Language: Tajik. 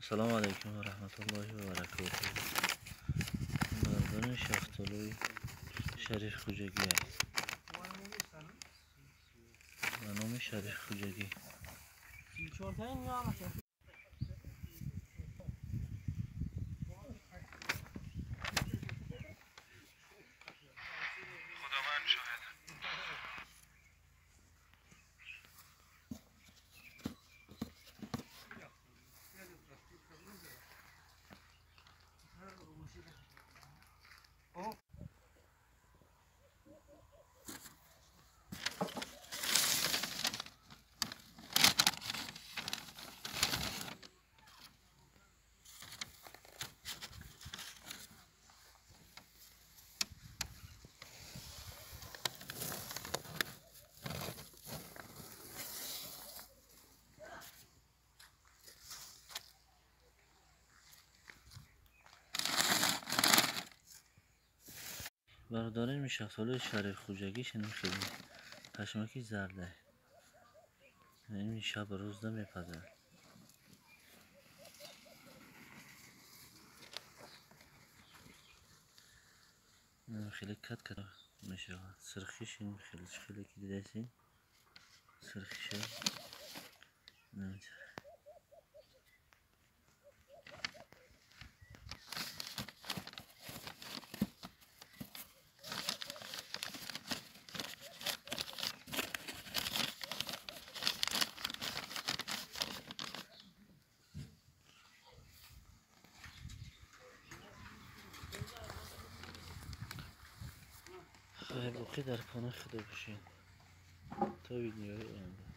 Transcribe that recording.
Ассалому алайкум ва раҳматуллоҳи ва баракотуҳ. Бародарони, шафтолуи Шариф Хуҷагӣ, ба номи Шариф Хуҷагӣ. خداوند شاهد. Бародарони, шафтолуи Шариф Хуҷагӣ шиним хеле пашмаки зарда, ин шаб рӯз намепазад. Хеле кат кат мешавад сирхиш. Ин хеле хеле ки дидасин, сирхиша. Боқӣ дар паноҳи Худо бошед то видеои оянда.